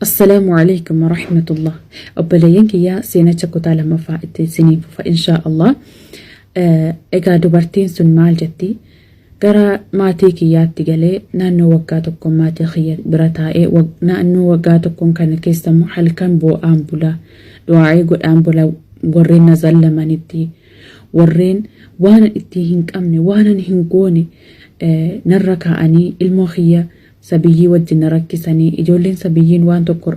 Assalaamu alaikum warahmatullah. Obboleeyyan kiyya seenacha kutaa lammaffaa itti isiniin fufa inshaa Allah. Egaa dubartiin sun maal jetti? Gara maatii kiyyaatti galee naannoo waggaa tokkoon maatii kiyya bira taa'ee naannoo waggaa tokkoon kana keessa immoo halkan boo'aan bula du'aa'ii godhaan bula warreen na zallamanitti warreen waanan itti hin qabne waanan hin goone narra kaa'anii ilmoo kiyya sabiyyii wajjin na rakkisanii ijoolleen sabiyyiin waan tokko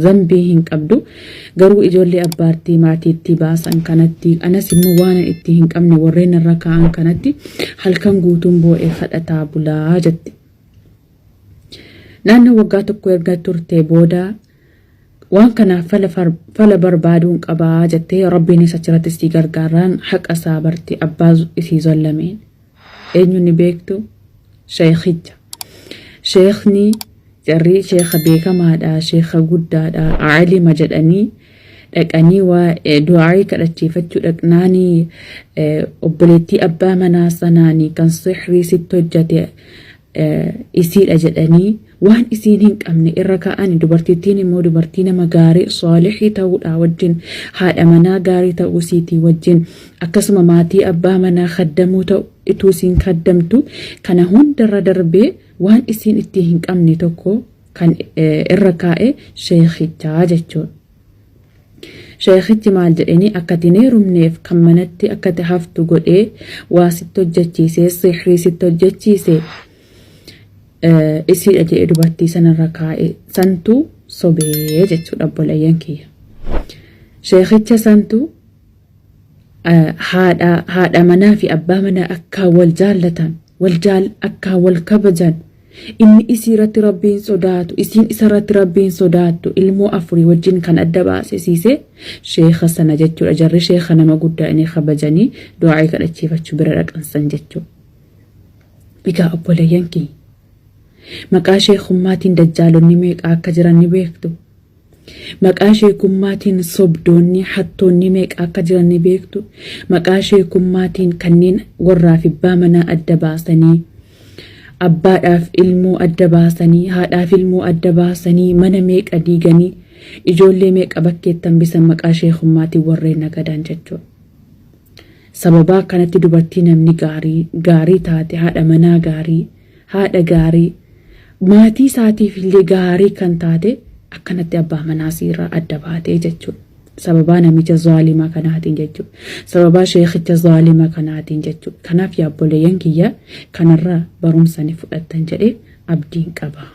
zambii hin qabdu garuu ijoollee abbaartii maatiitti baasan kanatti anas immoo waanan itti hin qabne warreen narra kaa'an kanatti halkan guutuun boo'ee kadhataa bulaa jetti. Naannoo waggaa tokko erga turtee booda waan kanaaf fala barbaaduun qabaa jettee rabbiinis achirratti sii gargaaraan haqa isaa barte abbaa isii zallameen. Eenyu ni beektu? Sheekhicha. Sheekhni jarri sheekha beekamaadha, sheekha guddaadha, aalima jedhanii dhaqanii waa du'aayii kadhachiifachuu dhaqnaanii obboleettii abbaa manaa sanaanii kan sihrii sitti hojjate isiidha jedhanii waan isiin hin qabne irra kaa'ani dubartittiin immoo dubartii nama gaarii saalihii ta'uudha wajjin haadha manaa gaarii ta'uu isiitii wajjin akkasuma maatii abbaa manaa kaddamuu ta'u ituu isiin kaddamtu kana hundarra darbee waan isiin itti hin qabne tokko kan irra kaa'e sheekichaa jechuudha. Sheekhichi maal jedheni akka ati hin heerumneef kan manatti akka ati haftu godhee waa sitti hojjechiisee sihrii sitti hojjechiise isiidha jedhee dubartii sanarra kaa'e santu sobee jechuudha obboleeyyan kiyya. Sheekhicha santu haadha haadha manaa fi abbaa manaa akkaan wal jaallatan wal jaal akkaan wal kabajan inni isii irratti rabbiin sodaatu isiin isa irratti rabbiin sodaattu ilmoo afurii wajjin kan adda baasisiise sheekha sana jechuudha jarri sheekha nama guddaa inni kabajanii du'aa'ii kadhachiifachuu bira dhaqan san jechuudha. Egaa obboleeyyan kiyya maqaa sheekummaatiin dajjaalonni meeqa akka jiran ni beektu. Maqaa sheekummaatiin sobdoonni, hattoonni meeqa akka jiran ni beektu. Maqaa sheekummaatiin kanneen warraa fi abbaa manaa adda baasanii, abbaadhaaf ilmoo adda baasanii, haadhaaf ilmoo adda baasanii, mana meeqa diiganii, ijoollee meeqa bakkeetti hambisan maqaa sheekummaatiin warreen nagadan jechuudha. Sababaa kanatti dubartii namni gaarii, gaarii taate, haadha manaa gaarii, haadha gaarii, maatii isaatiif illee gaarii kan taate akkanatti abbaa manaa isiirraa adda baatee jechuudha. Sababaa namicha zaalima kanaatiin jechuudha. Sababaa sheekicha zaalima kanaatiin jechuudha. Kanaaf yaa obboleeyyan kiyya kanarraa barumsa ni fudhattan jedhee abdiin qaba.